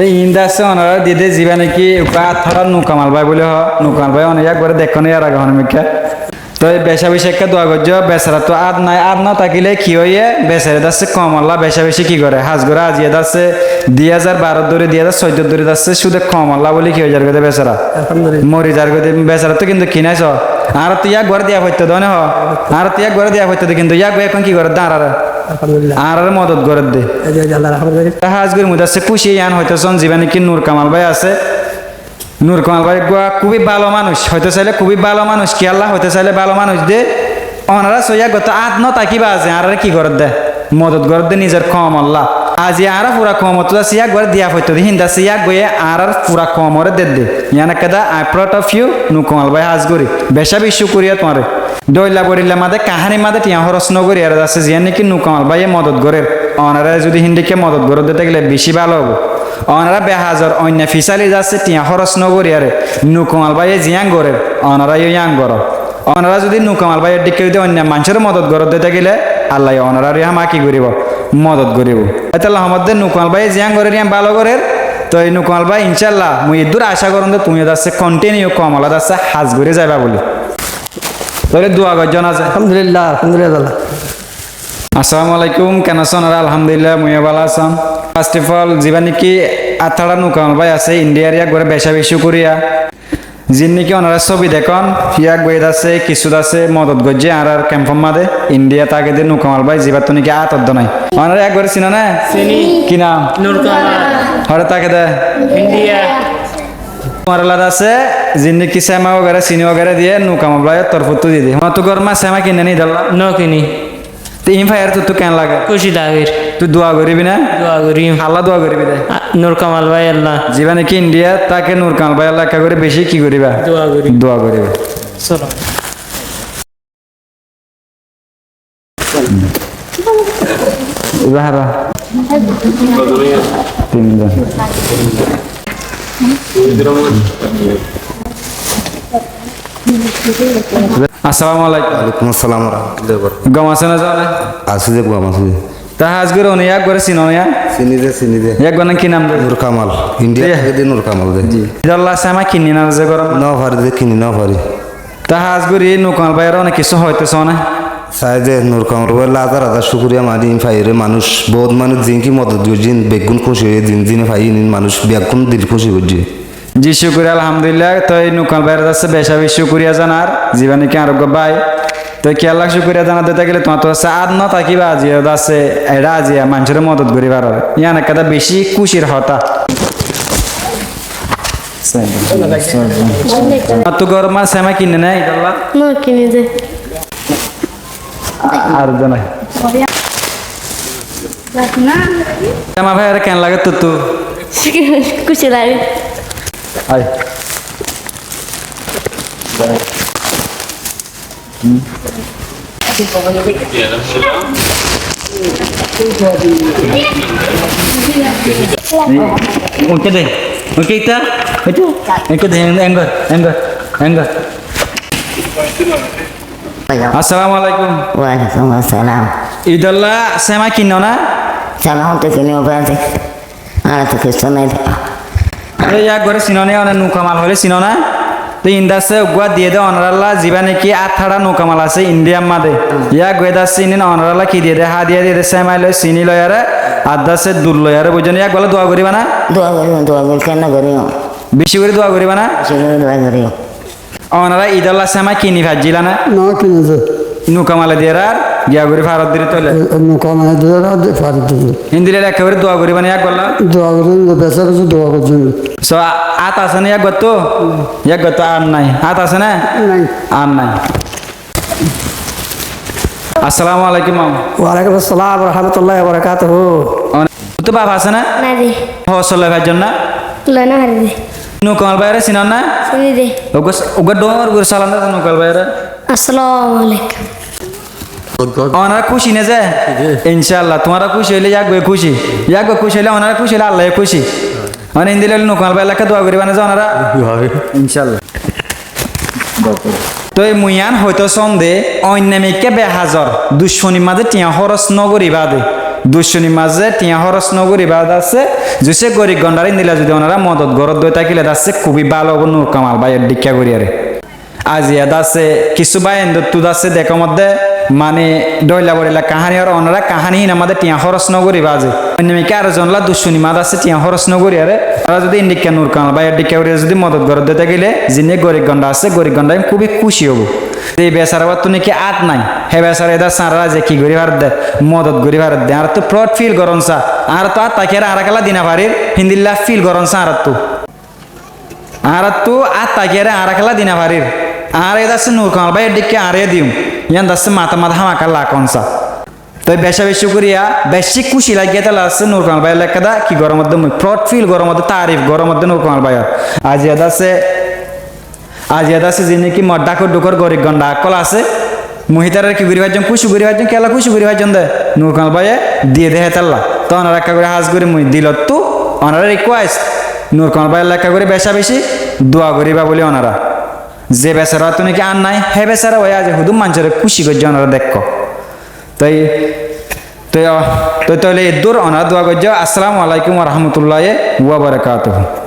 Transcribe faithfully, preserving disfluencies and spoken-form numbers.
Te iín de asé onoráre diyé de, zibá niki uggúa át hára Nukamal bái buli hoó, Nukamal bái one yá goré dekkó né yar age hono mikká. Toi becá becí ekká dua goijjó, besarattu át nái, át no tákile ki óiye, besará de asé komolla becá becí ki goré, hás goré, aziya de asé dui házar baró dóri, dui házar soiddó dóri de asé cúde komolla buli ki ói zargói de besará. Alhamdulillah. Mori zargói de, besarattú kintu ki nái só. Añárattu yá goré diya foittó de, one hoó. Añárattu yá goré diya foittó de, kintu yá goré ekkón ki goré de añáráre. Alhamdulillah. Añáráre modot goré de. Ezi, ezi, Allah rahmat gorí. Te hás gorí mui de asé kúci yián hoitó són, zibá niki Nur Kamal bái asé. Nur Kamal bái uggúa kúbi bála manúic, hoitó sailé kúbi bála manúic, kiyólla hoitó sailé bála manúic de. Onorá só yá gottó át no tákiba aziya añáráre ki gorédde, modot gorédde nizor koumolla. Aziya añára fura koumottú de asé yá goré diya foittó de, híin de asé yá goiyé añárár fura koumoré dedde. Yián ekká de, I proud of you, Nur Kamal bái, hás gorí becá becí cúkuriya tuáñre. Dóilla borilla madé, kahánir madé thiañ hóros no gorí, ar de asé ziyán niki Nur Kamal báiye modot gorér, onorá zudi híndikká modot goródde tákile bicí bála óibo. Onorá behazor oinno fisáli de asé thiañ hóros no goríyaré, Nur Kamal báiye ziyán gorér, onorá yó yían goró. Onorá zudi Nur Kamal báiyor dhikká zudi oinno maincóre modot goródde tákile, Allaye onoráre yó hámaha ki goríbo? Modot goríbo. Étolla hoódde Nur Kamal báiye ziyán gorér yían bála gorér. Toi Nur Kamal bái, incállah, mui eddúr acá goróm de tuñí de asé kontiniu komolla de asé hás gorí zaiba buli. Tóile dua goijjón asé. Alhamdulillah, alhamdulillah. Assalamu alaikum, ken asón onorá? Alhamdulillah, mui yó bála así. First of all, zibá niki át hára Nur Kamal bái asé, Indiyar, yá goré becá becí cúkuriya. Ziín niki onorá sóbi dekón, yá goré de asé, kissú de asé modot goijjé añárár kempór madé, Indiya táke de Nur Kamal bái, zibáttu niki át edde nái. Onorá yá goré sinó né? Sini. Ki nam? Nur Kamal. Hóre táke de? Indiya. Tuáñralla de asé, ziín niki séma wagera, sini wagera diyé, Nur Kamal báiyor torfóttu diyé de. Tuáñráttu górmma séma kinné né ídolla? No kiní. Te iín faiyóre tuttú ken lage? Kúci lagér. Tui dua goríbi né? Dua goríyum. Hálla dua goríbi de? A, Nur Kamal báiyolla. Zibá niki Indiya táke Nur Kamal báiyolla ekká gorí bicí ki goríba? Dua goríba. Dua goríba. Salam. Zahra. Tinzon. Assalamu alaikum. Walaikum assalam wa rahmatullahi wa barakatuh. Gom asó né zane? Así de gom así de. Te hás gorí one yá goré sinó né? Sini de, sini de. Yá goré ki nam de? Nur Kamal. Indiya táke de Nur Kamal de. Ji. Ídolla séma kinní né ze goré? No fari de, kini no fari. Te hás gorí Nur Kamal báiyore one kissú hoitó só né? Sai de Nur Kamal báiyolla házar házar cúkuriya mani, faiyóre manúic, bout manúic ziín ki modot goijjé, beggún kúci óiye, ziín ziín faiyé, iín manúic beggún dil kúci goijjé. Ji, cúkuriya, alhamdulillah. Toi Nur Kamal báiyore de asé becá becí cúkuriya zanar, zibá niki añár uggúa bái. Toi kiyólla cúkuriya zanar de tákile tuáñráttu asé át no tákiba aziya de asé, eçé aziya maincóre modot gorí farar. Yían ekká de bicí kúcir hotá. Tuáñráttu górmma séma kinné né ídolla? No kiní de. Ar de nái. Séma faiyóre ken lage tuttú? Kúci lage. Ai. Uñke de, uñke ita, itu, uñke de, enggor, enggor, enggor. Assalamu alaikum. Walaikum assalam. Ídolla séma kinó na? Séma hontú kiní ufa asé. Añára to kessú nái de. Te yá goré sinó né, one Nur Kamal hoilé sinó na? Te iín de asé uggúa diyé de onorálla, zibá niki át hára Nur Kamal asé Indiyar madé. Yá goré de asé iín onorálla ki diyé de, hádiya diyé de, séma loi, sini loiyaré, ar de asé dul loiyaré, buijjó né? Yá goré dua goríba na? Dua goríyum, dua goríyum, ken no goríyum? Bicí gorí dua goríba na? Bicí gorí dua goríyum. Onorá ídolla séma kini faijjíla né? No kini de. Nur Kamale diyér ar giya gorí farot diri tóile. E, Nur Kamale diyér ar di-, farot diri. Endilla ekkebaré dua goríba né yá golla? Dua gorí, becá becí dua gorí. So, a-, át asé né yá gottu? Yá gottu át nái. Át asé né? Nái. Át nái. Assalamu alaikum, mama. Wa alaikum assalam wa rahmatullahi wa barakatuhu. Tuáñr baf asé né? Nái de. Hósol loi faijjón né? Loi no fari de. Nur Kamal báiyore sinon né? Sini de. Uggúa, uggúa dóñr gorí salam de Nur Kamal báiyore. Assalamu alaikum. Onorá kúci né ze? Ji. Incállah, tuáñra kúci óile yá goi kúci. Yá goi kúci óile, onorá kúci óile, Allaye kúci. Mane endilla óile Nur Kamal báiyolla ekká dua goríba né ze onorá? Dua gorí. Incállah. Toi mui yián hoitó sónde, oinno mikká behazor ducmonir mazé thiañ hóros no gorí bade, Duccúni mazé thiañ hóros nógoriba de asé, zuicé gorib gondaré endilla zudi onorá modot goródde tákile de asé, kúbi bála óibo Nur Kamal báiyor dhikká goríyaré. Aziya de asé, kissú báiyaindóttu de asé dekó modde, mani dhoilla boilla kaháni ór, onorá kaháni hínar mazé thiañ hóros nógoriba azi. Oinno mikká aró zonólla duccúni mazé de asé thiañ hóros nógoriyaré, onorá zudi endilla Nur Kamal báiyor dhikká goríyaré zudi modot goródde tákile, ziín gorib gonda asé, gorib gonda ín kúbi kúci óibo. Ze besara uwáttu niki át nái, hé besara de asé añáráre aziya ki gorí faredde, modot gorí faredde. Añáráttu proud feel gorón sa, añáráttu át tákiyaré añára kiyólla di no farír, híndilla feel gorón sa añáráttu. Añáráttu át tákiyaré añára kiyólla di no farír. Añára de asé Nur Kamal báiyor dhikká añára diyum. Yían de asé matá matá hámaká lakón sa. Toi beca beci cúkuriya, beci kúci laiggé de asé Nur Kamal báiyor lekká de ki goró modde mui, proud feel goró modde, taarif goró modde Nur Kamal báiyor. Aziya de asé, aziya de asé ziín niki mor dhákor dhúkor gorib gonda ókkol asé, mui hítararé ki gorí faijjóm, kúci gorí faijjóm, kiyólla kúci gorí faijjóm de, Nur Kamal báiye diyé de hétolla. Toi onorár ekká gorí hás gorí mui dilottú, onorár request, Nur Kamal báiyor lekká gorí beca beci dua goríba bóli onorá. Ze besara uwáttu niki át nái, hé besara uwáye aziya hodún maincóre kúci goijjé onorá dekkó. Toi, toi, toi, toile eddúr onorá dua goijjó. Assalamu alaikum wa rahmatullahi wa barakatuhu.